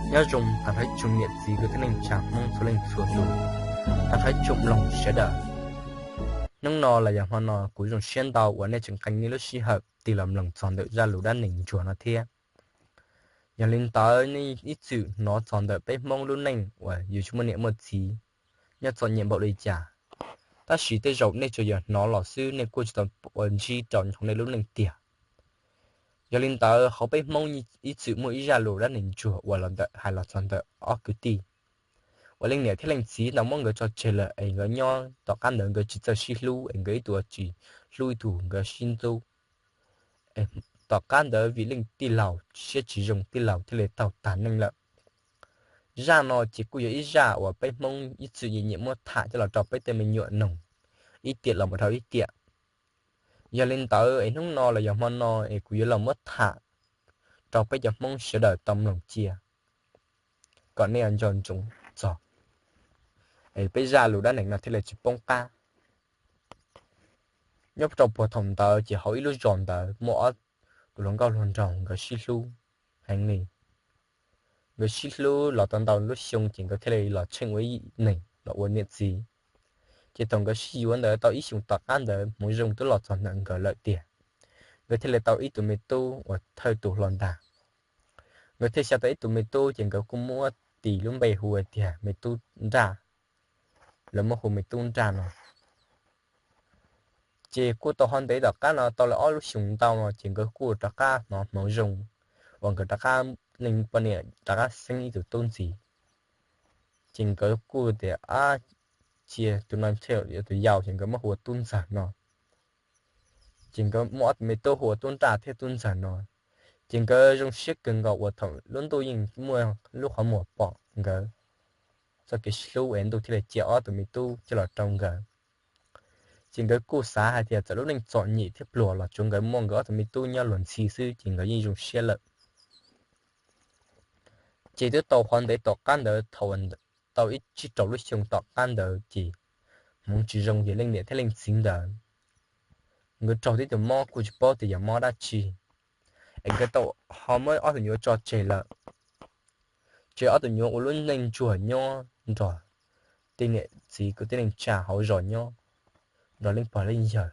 Nyob zoo tag nrho ib tsoom niam txiv kwv tij neej tsa Hmoob txhua leej txhua tus, tag nrho ib tsoom mloog sawv daws. Hnub no los yog hmo no kuv zoo siab ntau uas nej tseem qee nej lub sij hawm tig los mloog txog ntawm zaj lus dab neeg ntsuag no thiab. Yog li ntawd nej ib txwm hnov txog ntawm peb Hmoob lub neej uas yus tsis muaj niam muaj txiv nyob txom nyem npaum li cas, tab sis tej zaum nej tsuas yog hnov los xwb, nej kuj tsis tau ua ntsib rau hauv nej lub neej tiag. Yog li ntawd hauv peb Hmoob ib txwm muaj ib zaj lus dab neeg ntsuag uas los ntawm hais los txog ntawm ob kwv tij uas leej niam thiab leej txiv tau muab nkawd tso tseg lawm es nkawd nyob tom qab ntawd nkawd tsis txawj sib hlub es nkawd ib tug tsis hlub ib tug, nkawd sib ntxub es tom qab ntawd vim leej tij laug siab tsis zoo, tij laug thiaj li tau tag neej lawm. Zaj no ces kuj yog ib zaj uas peb Hmoob ib txwm nyiam nyiam muab tham coj los rau peb tej me nyuam noog ib tiam los mus dhau ib tiam. Yog li ntawd es hnub no los yog hmo no es kuv yuav los muab tham rau peb cov Hmoob sawv daws tau mloog cia, kom nej nco ntsoov txog es peb zaj lus dab neeg no thiaj li tsis poob qab. Nyob rau puag thaum ntawd ces hauv ib lub zos ntawd muaj ob tus hluas nkauj hluas nraug nkawd sib hlub heev li. Nkawd sib hlub los tau ntau lub xyoo ces nkawd thiaj li los tsheej ua ib neeg los ua niam txiv. Ces thaum nkawd sib yuav ntawd tau ib xyoos tom qab ntawd hmoov zoo twb los txog ntawm nkawd lawm tiag, nkawd thiaj li tau ib tug me tub uas thawj tus hlo ntag. Nkawd thiaj xyaw tau ib tug me tub ces nkawd kuj muab tis lub npe hu tias me tub nraj. Lawv muab hu me tub nraj no. Ces kuj tau ho ntev tom qab no tau lawv ob lub xyoos ntau no ces nkawd kuj rov qab hnov hmoov zoo uas nkawd rov qab, leej poj niam rov qab xeeb ib tug tub ntxiv. Ces nkawd kuj tias, ab, cia tus no thiaj yog tus yau ces nkawd muab hu ua tub ntxawg no. Ces nkawd muaj ob tug me tub hu ua tub nraj thiab tub ntxawg no. Ces nkawd zoo siab kawg nkaus uas thaum lub ntuj yeej muaj lub qhov muag pom nkawd txoj kev sib hlub es ntuj thiaj li cia ob tug me tub coj los rau nkawd. Ces nkawd kuj xav hais tias txawm lub neej txom nyem thiab pluag los tsuav nkawd muaj nkawd ob tug me tub nyob luag ntxhi xwb ces nkawd yeej zoo siab lawm. Ces twb tau qhov ntev tom qab ntawd thaum tau ib tsib rau lub xyoo tom qab ntawd ces hmoov tsis zoo ces leej niam thiab leej txiv ntawd nkawd raug tib tug mob kuj tsis paub tias yog mob dab tsi es nkawd tau ho muab ob tug nyuam tso tseg lawm. Ces ob tug nyuam ua lub neej ntsuag nyob nrog tej niam txiv kwv tij neej tsa hauv zos nyob, nrog leej pog leej yawg,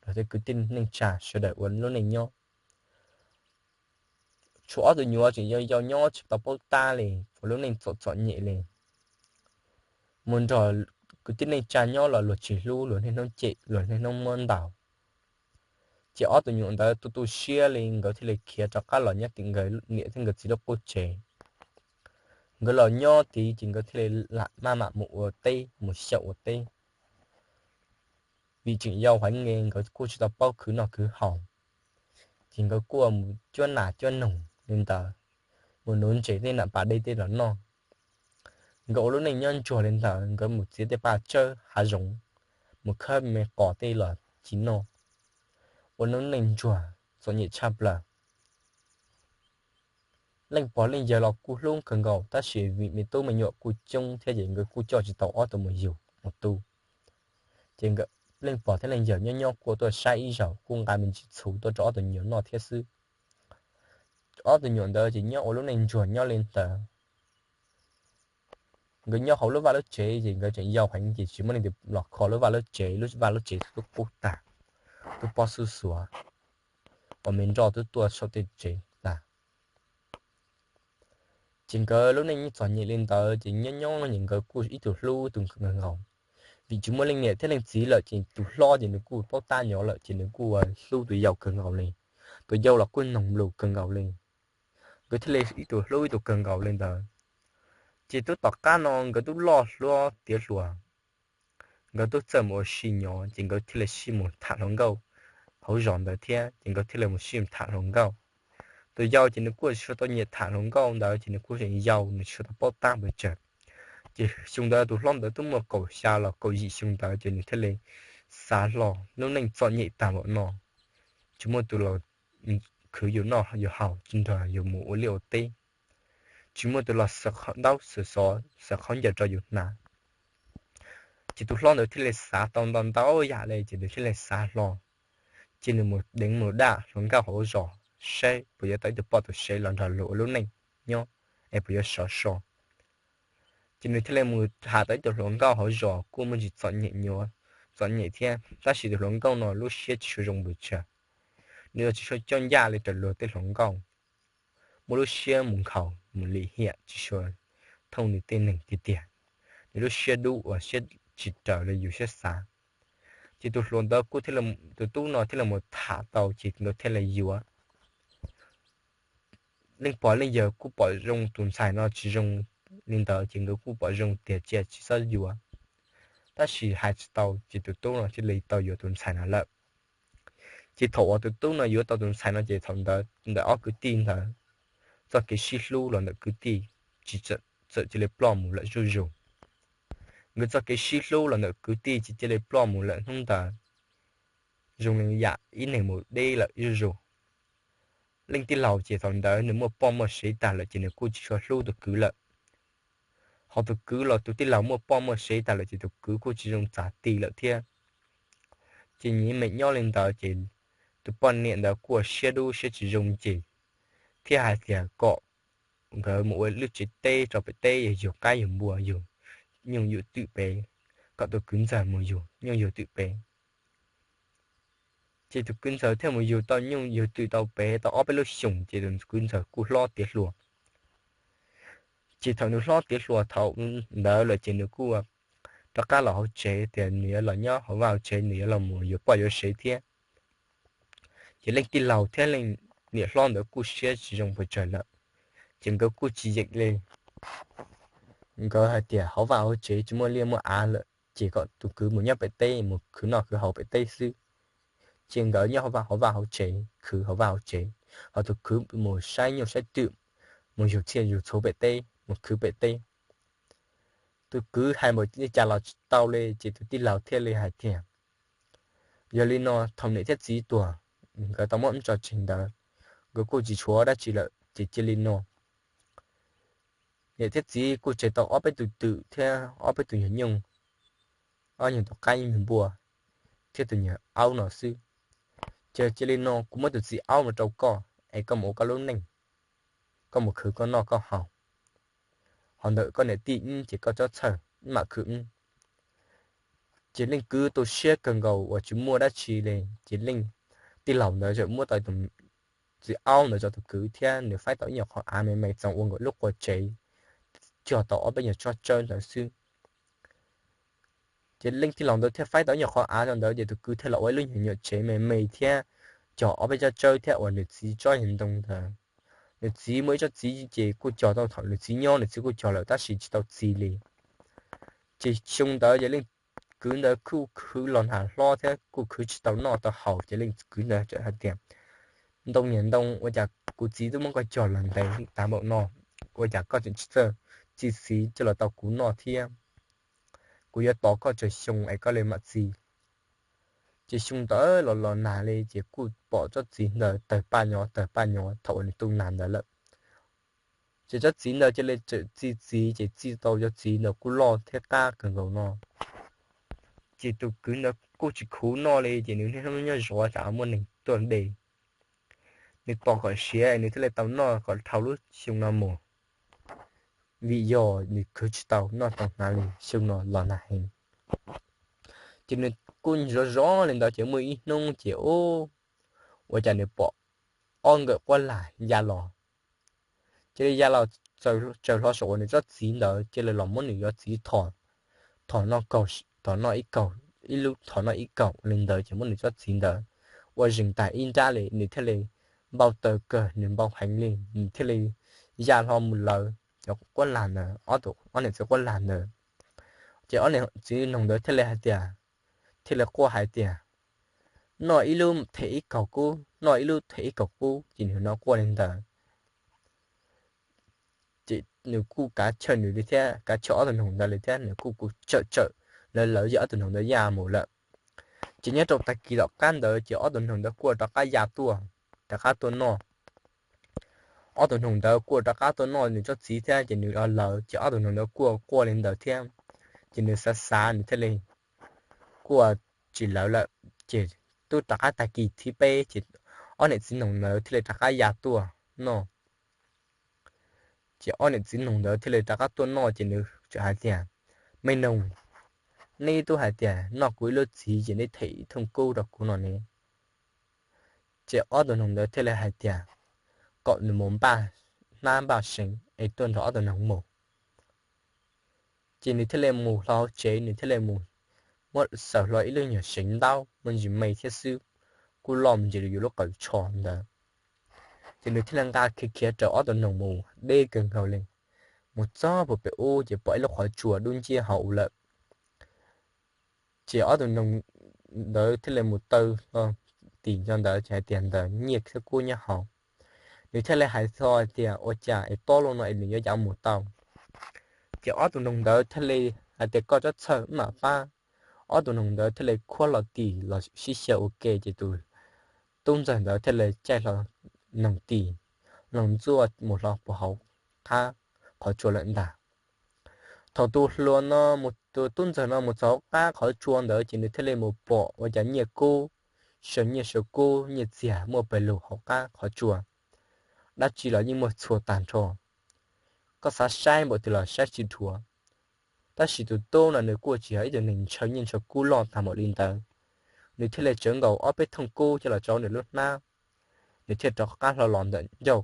nrog tej kwv tij neej tsa sawv daws ua lub neej nyob. Tshuav ob tug nyuam tseem yau yau nyob tsis tau paub tab li, ua lub neej txom txom nyem li. Mus nrog kwv tij neej tsa nyob los luag tsis hlub, luag niaj hnub cem, luag niaj hnub muab ntaus. Ces ob tug nyuam ntawd tu tu siab li nkawd thiaj li khiav rov qab los nyob tim nkawd niam thiab nkawd txiv lub qub tsev. Nkawd los nyob tid ces nkawd thiaj li lam maj mam mus ua teb, mus xyaum ua teb. Vim tseem yau heev nkawd kuj tsis tau paub khwv noj khwv haus, ces nkawd kuj mus cuab nas cuab noog li ntawd, mus nuv ntses tej nam pas dej tej los noj. Nkawd ua lub neej nyob ntsuag li ntawd, nkawd mus txiav tej paj tsawb hav zoov, mus khawb me qos tej los ci noj, ua lub neej ntsuag txom nyem tshaj plaws. Leej pog leej yawg los kuj hlub kawg nkaus tab sis vim me tub me nyuam kuj coob thiab ces nkawd kuj coj tsis tau ob tug mus yug mus tu. Ces leej pog thiab leej yawg nyob nyob kuj tuaj saib ib zaug kuj nqa me ntsis txhuv tuaj rau ob tug nyuam noj thiab xwb. Ob tug nyuam ntawd ces nyob ua lub neej ntsuag nyob li ntawd. Nkawd nyob hauv lub vaj lub tsev ces nkawd tseem yau heev ces tsis muaj leej twg los kho lub vaj lub tsev, lub vaj lub tsev twb qub tag, twb pob xub xuav, uas me nroj twb tuaj saum tej tsev tag. Ces nkawd lub neej txom nyem li ntawd ces nyob nyob ces nkawd kuj ib tug hlub ib tug kawg nkaus. Vim tsis muaj leej niam thiab leej txiv lawm ces tus hlob ces nws kuj paub tab nyob lawm ces nws kuj hlub tus yau kawg nkaus li. Tus yau los kuj noog lus kawg nkaus li. Nkawd thiaj li ib tug hlub ib tug kawg nkaus li ntawd. Ces twb tom qab no nkawd twb loj hlob tiav hluas, nkawd twb txawj mus ua si nyob ces nkawd thiaj li sib mus tham hluas nkauj hauv zos ntawd thiab ces nkawd thiaj li mus sib tham hluas nkauj. Tus yau ces nws kuj tsis tau nyiam tham hluas nkauj ntawd ces nws kuj tseem yau nws tsis tau paub tab pes tsawg. Ces xyoo ntawd tus hlob ntawd twb muaj kaum xya los kaum yim xyoo ntawd ces nws thiaj li xav hlo lub neej txom nyem tag npaum no, tsis muaj tus los khwv yus noj yus haus, tsis nrog yus mus ua liaj ua teb, tsis muaj tus los xaws ntaub xaws xov xaws khaub ncaws rau yus hnav. Ces tus hlob ntawd thiaj li xav tau ntau ntau yam li ces nws thiaj li xav hlo, ces nws mus deev mus daj hluas nkauj hauv zos saib puas yuav tau ib tug poj tus sev los nrog luag ua lub neej nyob, es puas yuav sov so. Ces nws thiaj li mus tham tau ib tug hluas nkauj hauv zos kuj muaj ntsis txom nyem thiab, tab sis tus hluas nkauj no lub siab tsis tshua zoo npaum tsawg. Nws yuav tsis tshua coj ncaj li raws luag tej hluas nkauj, muaj lub siab mus nkhaus mus lim hiam tsis tshua thooj nws tej neeg tiag tiag. Nws lub siab dub uas siab tsis raws li yus siab xav. Ces tus hluas ntawd kuj, tus tub no thiaj li mus tham tau ces tus ntawd thiaj li yuav. Leej pog leej yawg kuj pom zoo tus ntxhais no tsis zoo li ntawd ces nkawd kuj pom zoo tias cia tsis txhob yuav. Tab sis hais tsis tau ces tus tub no thiaj li tau yuav tus ntxhais no lawm. Ces thaum uas tus tub no yuav tau tus ntxhais no ces thaum ntawd ntawm ob kwv tij ntawd txoj kev sib hlub los ntawm kwv tij tsis, txawm cia li ploj mus lawm zuj zus. Nkawd txoj kev sib hlub los ntawm kwv tij tsis cia li ploj mus lawm hnub ntawd, zoo li yam ib neeg mus deb lawm zuj zus. Leej tij laug ces thaum ntawd nws muaj poj muaj sev tag lawm ces nws kuj tsis tshua hlub tus kwv lawm. Ho tus kwv los tus tij laug muaj poj muaj sev tag lawm ces tus kwv kuj tsis zoo txav ti lawm thiab. Ces nyias me nyob li ntawd ces tus poj niam ntawd kuj siab dub siab tsis zoo ces thiaj hais tias kom nkawd mus ua lub tsev teb rau pem teb, yug qaib yug npua, yug nyuj yug twm pem, kom tus kwv ntxawg mus yug nyuj yug twm pem. Ces tus kwv ntxawg thiaj mus yug tau nyuj yug twm tau pem tau ob peb lub xyoos ces tus kwv ntxawg kuj hlob tiav hluas. Ces thaum nws hlob tiav hluas thaum ntawd lawm ces nws kuj rov qab los hauv tsev tias nws yuav los nyob hauv vaj hauv tsev, nws yuav los mus yuav poj yuav sev thiab. Ces leej tij laug thiab leej niam hlob ntawd kuj siab tsis zoo pes tsawg lawm, ces nkawd kuj tsis yeem li. Nkawd hais tias hauv vaj hauv tsev tsis muaj liaj muaj av lawm ces kom tus kwv mus nyob pem teb mus khwv noj khwv haus pem teb xwb. Ces nkawd nyob hauv vaj hauv tsev, khwv hauv vaj hauv tsev, ho tus kwv mus saib nyuj saib twm, mus yug txhiaj yug txhuv pem teb, mus khwv pem teb. Tus kwv hais npaum li cas los tsis tau li ces tus tij laug thiaj li hais tias, yog li no thaum niam thiab txiv tuag, nkawd tau muab tso tseg ntawd, nkawd kuj tsis tshuav dab tsi lawm ces cia li no. Niam thiab txiv kuj tseg tau ob peb tus twm thiab ob peb tus nyuag nyuj, ob nyuag tus qaib nyuag npua thiab tus nyuag aub no xwb. Ces cia li no kuv muab tus txiv aub no rau koj es koj mus ua koj lub neej, koj mus khwv koj noj koj haus. Ho ntawm koj niam tij wb ces koj txhob txhawj, wb mam khwv wb. Ces leej kwv tu siab kawg nkaus uas tsis muaj dab tsi li, ces leej tij laug ntawd txawm muab tau tus txiv aub ntawd rau tus kwv thiab nws faib tau ib nyuag qhov av me me txoos ua nkawd lub qua tsev, cog tau ob peb nyuag tsob tsawb ntawd xwb. Ces leej tij laug ntawd thiaj faib tau ib nyuag qhov av rau ntawd ces tus kwv thiaj los ua ib lub nyuag nyuam tsev me me thiab cog ob peb tsob tsawb thiab ua nws txiv tsob nyuag ntoo ntawd. Nws txiv muaj ib tsob txiv ces kuj cog tau thaum nws txiv nyob, nws txiv kuj cog lawm tab sis tsis tau txi li. Ces xyoo ntawd ces leej kwv ntawd kuj khwv los nag hlob thiab kuj khwv tsis tau noj tau haus ces leej kwv ntawd hais tias, ntoo niam ntoo, ua cas kuv txiv twb muab koj cog los ntev tas npaum no, ua cas koj tseem tsis txawj txi txiv coj los tau kuv noj thiab? Kuv yuav tos koj tsawg xyoo es koj li mam txi. Ces xyoo ntawd los los nag li ces kuj pom tsob txiv ntawd tawg paj nyov tawg paj nyov thaum uas nws tu nag ntawd lawm. Ces tsob txiv ntawd cia li txawm txi txiv ces txi tau cov txiv ntawd kuj loj thiab qab kawg nkaus no. Ces tus kwv ntawd kuj tsis khuv noj li ces nws niaj hnub nyob zov tsam muaj neeg tuaj de, nws tos kom siav nws thiaj li tau noj kom dhau lub xyoo no mus, vim yog nws khwv tsis tau noj tau hnav li, xyoo no los nag heev. Ces nws kuj zov zov li ntawd ces muaj ib hnub ces ub, ua cas nws pom ob nkawm quab lag ya los. Cia li ya los tsaws hlo saum uas nws tsob txiv ntawd cia li los muab nws cov txiv thom, thom noj kaum, thom noj ib kaum, ib lub thom noj ib kaum li ntawd ces muab nws tsob txiv ntawd ua zeeg tag ib nrab li, nws thiaj li npau taws kawg, nws npau heev li, nws thiaj li ya hlo mus lawv cov quab lag ntawd, ob niam txiv quab lag ntawd. Ces ob niam txiv noog ntawd thiaj li hais tias, thiaj li quaj hais tias, noj ib lub them ib kaug kub, noj ib lub them ib kaug kub, ces nws no quaj li ntawd. Ces nws kuj kav chawj nws li thiab, kav chawj ob tug noog ntawd li thiab, nws kuj kuj tsawm tsawm lawv, lawv yog ob tug noog ntawd ya mus lawm. Ces nyob rau tag kis tom qab ntawd ces ob tug noog ntawd kuj rov qab ya tuaj, rov qab tuaj noj. Ob tug noog ntawd kuj rov qab tuaj noj nws tsob txiv thiab ces nws lawv, ces ob tug noog ntawd kuj quaj li ntawd thiab. Ces nws xav xav nws thiaj li kuj tsis lawv lawm. Ces twb rov qab tag kis thib peb ces ob niam txiv noog ntawd thiaj li rov qab ya tuaj noj. Ces ob niam txiv noog ntawd thiaj li rov qab tuaj noj ces nws txawm hais tias, Me noog, neb twb hais tias noj kuv ib lub txiv ces neb them ib thooj kub rau kuv no ne. Ces ob tug noog ntawd thiaj li hais tias kom nws mus npaj hnab npaj seev es tuaj nrog ob tug noog mus. Ces nws thiaj li mus hlo hauv tsev, nws thiaj li mus muab xaws hlo ib lub nyuag seev ntaub muaj ntsis me thiab xwb, kuj loj mus ntsis li yus lub qawm tsho ntawd. Ces nws thiaj li nqa khiav khiav raws ob tug noog mus deb kawg nkaus li, mus txog puag pem ub ces pom ib lub qhov tsua dub nciab hauv lawm. Ces ob tug noog ntawd thiaj li mus taw hlo tim nco ntawd ces hais tias ntawd nyiaj thiab kub nyob hauv. Nws thiaj li hais txog hais tias, Ua cas es tob luaj no es nws yuav ua cas mus tau? Ces ob tug noog ntawd thiaj li hais tias, Koj txhob txhawj, wb mam pab. Ob tug noog ntawd thiaj li khuab hlo tim los sib xyaw ua ke ces tus tub ntxawg ntawd thiaj li caij hlo noog tim, noog ntxuaj mus hlo puag hauv qab qhov tsua lawm ntag. Thaum tus hluas no, tus tub ntxawg no mus txog hauv qab qhov tsua ntawd ces nws thiaj li mus pom ua cas nyiaj kub, saw nyiaj saw kub nyiaj txiag muaj pes lug hauv qab qhov tsua, dab tsi los yeej muaj txhua tag nrho. Koj xav saib npaum twg los saib tsis dhuav. Tab sis tus tub no nws kuj tsis yog ib tug neeg ntshaw nyiaj ntshaw kub loj tag npaum li ntawd, nws thiaj li tsawv nkaus ob peb thooj kub coj los rau nws lub hnab, nws thiaj rov qab hlo los ntawm ncauj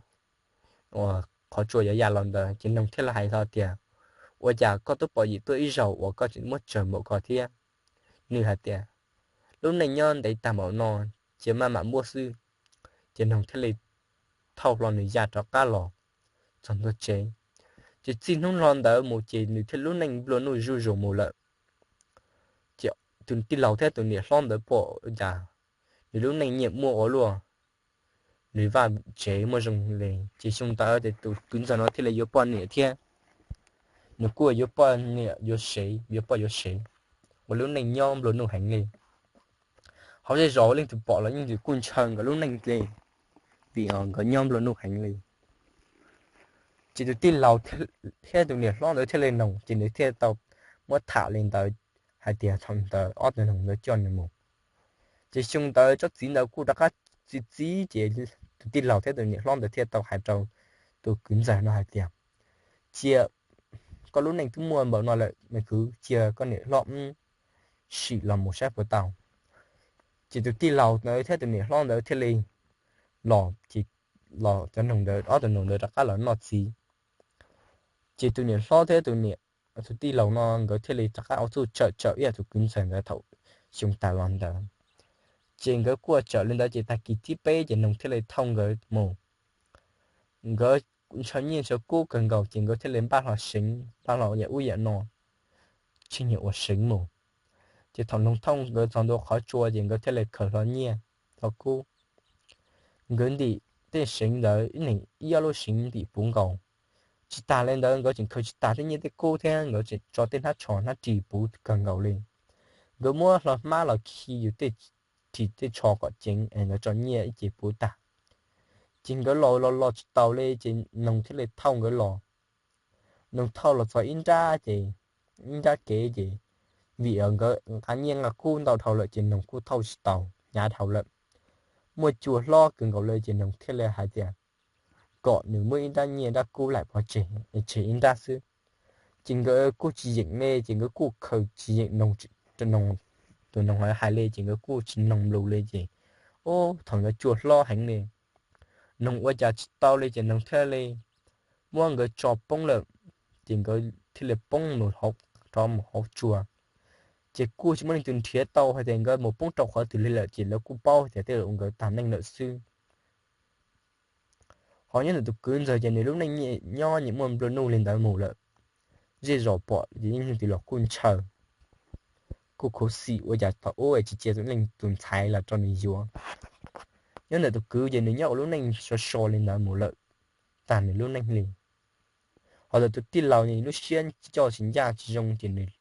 uas qhov tsua yuav ya los ntawd ces noog thiaj li hais hlo tias, Ua cas koj twb pom yim tuaj ib zaug uas koj tseem muab tsawg npaum ko thiab? Nws hais tias, Lub neej nyob ntev tag npaum no, cia maj mam muab xwb. Ces noog thiaj li thauj hlo nws ya rov qab los txog ntua tsev. Ces txij hnub hlo ntawd mus ces nws thiaj lub neej nplua nuj zuj zus mus lawm. Ces tus tij laug thiab tus niam hlob ntawd pom cas nws lub neej nyiaj muaj ua luaj, nws vaj tsev muaj zoo li. Ces xyoo ntawd ces tus kwv ntxawg no thiaj li yuav poj niam thiab. Nws kuj yuav poj niam yuav sev, yuav poj yuav sev, ua lub neej nyob nplua nuj heev li. Hauv zej zos leej twg pom los yeej kuj ntshaw nkawd lub neej li, vim nkawd nyob nplua nuj heev li. Ces tus tij laug thiab tus niam hlob ntawd thiaj li noog ces nws thiaj tau muab tham li ntawd hais tias thaum ntawd ob tug noog ntawd coj nws mus. Ces xyoo ntawd tsob txiv ntawd kuj rov qab txi txiv ces tus tij laug thiab tus niam hlob ntawd thiaj tau hais rau tus kwv ntxawg no hais tias, Cia, koj lub neej twb muaj npaum no lawm, me kwv, cia koj niam hlob wb sim los mus saib puas tau. Ces tus tij laug ntawd thiab tus niam hlob ntawd thiaj li los, ces los cov noog ntawd, ob tug noog ntawd rov qab los noj txiv. Ces tus niam hlob thiab tus niam, tus tij laug no nkawd thiaj li rov qab ua txuj tsawm tsawm ib yam tus kwv ntxawg ntawd thaum xyoo tas los ntawd. Ces nkawd kuj tsawm li ntawd ces tag kis thib peb ces noog thiaj li thauj nkawd mus. Nkawd ntshaw nyiaj ntshaw kub kawg nkaus ces nkawd thiaj li npaj hlo seev, npaj hlo yam ub yam no, tsis nyiam ua seev mus. Ces thaum noog thauj nkawd txog ntua qhov tsua ces nkawd thiaj li khaws hlo nyiaj hlo kub. Nkawd ntim tej seev ntawd ib neeg ib ob lub seev ntim puv nkaus. Tsis tas li ntawd nkawd tseem khaws tsis tas tej nyiaj tej kub thiab nkawd tseem tso tej hnab tsho hnab ris puv kawg nkaus li. Nkawd muab hlo hmab los khi yus tej ris tej tsho kom ceev es nkawd tso nyiaj ib ce puv tag. Ces nkawd los los los tsis taus li ces noog thiaj li thauj nkawd los. Noog thauj los txog ib nrab ces, ib nrab kev ces, vim nkawd nqa nyiaj nqa kub ntau dhau lawm ces noog kuj thauj tsis taus hnyav dhau lawm. Muaj cua hlob kawg nkaus li ces noog thiaj li hais tias kom nws muab ib nrab nyiaj nrab kub laim pov tseg, tseg ib nrab xwb. Ces nkawd kuj tsis yeem li ces nkawd kuj khaws tsis yeem noog, tus noog hais li ces nkawd kuj tsis noog lus li ces, ub, thaum ntawd cua hlob heev li, noog ua cas tsis tau li ces noog thiaj li muab nkawd tso poob lawm. Ces nkawd thiaj li poob mus hauv, rov mus hauv tsua. Ces kuj tsis muaj leej twg nrhiav tau hais tias nkawd mus poob rau qhov twg li lawm ces lawv kuj paub tias tej zaum nkawd tag neej lawm xwb. Ho nyob ntawm tus kwv ntxawg ces nws lub neej nyob nyiam muaj nplua nuj li ntawd mus lawm. Zej zos pom ces yeej leej twg los kuj ntshaw, kuj khuv xim ua cas thaum ub tsis cia tus leej tus ntxhais los rau nws yuav. Nyob ntawm tus kwv ces nws nyob ua lub neej so so li ntawd mus lawm tag nws lub neej li. Ho ntawm tus tij laug nws lub siab coj tsis ncaj tsis zoo ces nws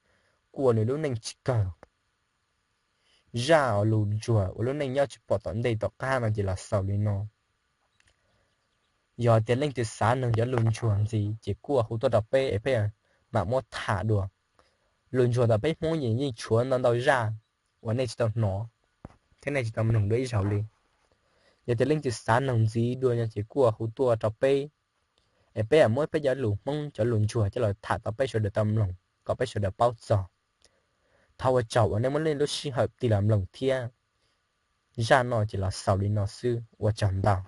kuj ua nws lub neej tsis kawg. Zaj uas lug ntsuag ua lub neej nyob tsis pom tom ntej tom qab no ces los xaus li no. Yog tias leej twg xav noog cov lug ntsuag ntxiv ces kuj hu tuaj rau peb es peb mam muab tham dua. Lug ntsuag ntawm peb Hmoob ces yeej tshuav ntau ntau zaj uas nej tsis tau hnov thiab nej tsis tau mloog dua ib zaug li. Yog tias leej twg xav noog ntxiv dua no ces kuj hu tuaj rau peb es peb muab peb cov lus Hmoob cov lus ntsuag coj los tham tau peb sawv daws tau mloog kom peb sawv daws paub txog. Thov ua tsaug uas nej muab nej lub sij hawm tig los mloog thiab. Zaj no ces los xaus li no xwb, ua tsaug ntau.